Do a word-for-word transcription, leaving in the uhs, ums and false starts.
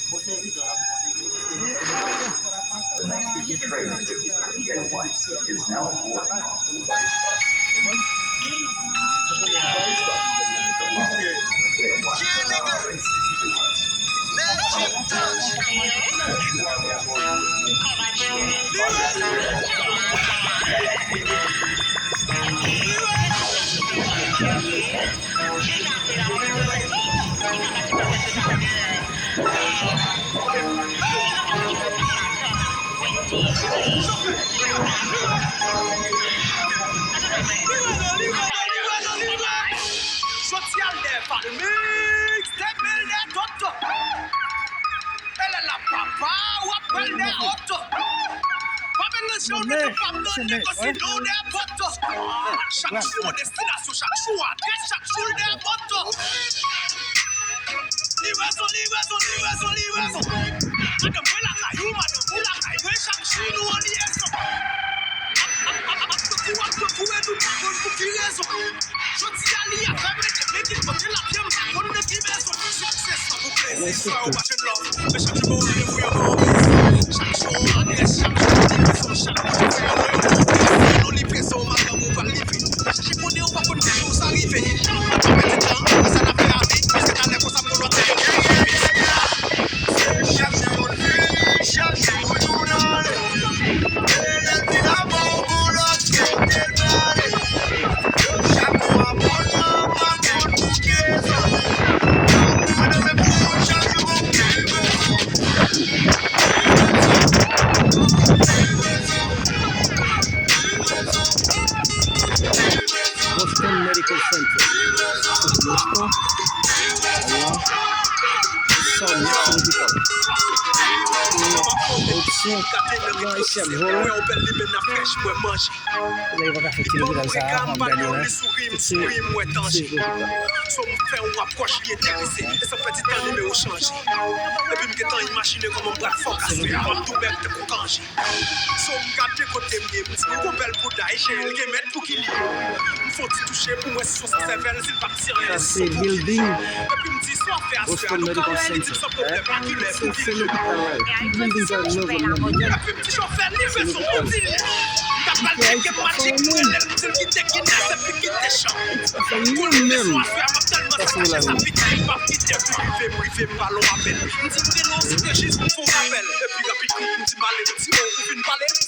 The next big trade is now aboard. Soti al dèyè Falmix, te bèl dèyè Toto. E lè la papa, w ap pral dèyè Oto. Pa melanje w, mete pa m nan negosye non w dèyè poto. Chak jou yon destinasyon, chak jou adrès, chak jou l dèyè poto. Livraison, livraison, livraison, livraison. Madanm mwen lakay ou, madanm ou lakay mwen, chak jou nou an lyezon. Ap, ap, ap, ap tankou, ap tankou, e nou pa konn pou ki rezon. Jodi a li a fè mete men ki kote l ap ye, m pa konn nan ki bezwen. Siksè san pou plezi, frè ou pa jwenn love. Men chak jou gon randevou yo gon plezi. Chak jou yon adrès, chak jou yon livraison, chak jou yon livraison, madanm ou pral livre. Chèche konnen ou pa konn ki jou sa rive. Ou pa pèdi tan, wè sa n ap fè a vit, paske talè konsa pou lòt yo. Chak jou yon vi, chak jou yon jounal. E lè l vin avan w gon lòt kote l prale. Yo chak yon abònman, pa konn pou ki rezon. Yo gon randevou chak jou gon livraison. Boston Medical Center. Boston, la, South Lexington. Medsen, yon Ayisyen ap vole. Kounye a yo pa ka fè ti lopital sa a, m ap gade la. Tout se, se lopital. So m fè yon apwòch li enterese, e san pèdi tan nimewo chanje. Epi m gentan imajine kòman m pral fòk aswè a, m ap tou bèk tankou kanje. So m gade kote m ye, m di m gon bèl bouda, e jan l gen mèt pou ki li ye. M fè yon ti touche pou m wè si se yon sèvèl, si l p ap tire, si se yon pou ki li ye. Epi m di sa w ap fè aswè a, nou ka wè, li di m san pwoblèm, a kilè pou ki li ye. Epi m di chofè livraison pou di li. M ta pral tcheke Magic, m rele l, m di l kite Guinness epi kite chan. Kounye a sou afè a, m ap tèlman sakrache sa pita, m p ap kite. Epi rive, m rive, m pale w apèl. M di m rele w, si te jis pou fè w rapèl. Epi rapid, m di m ale, m di o, ou vin pale.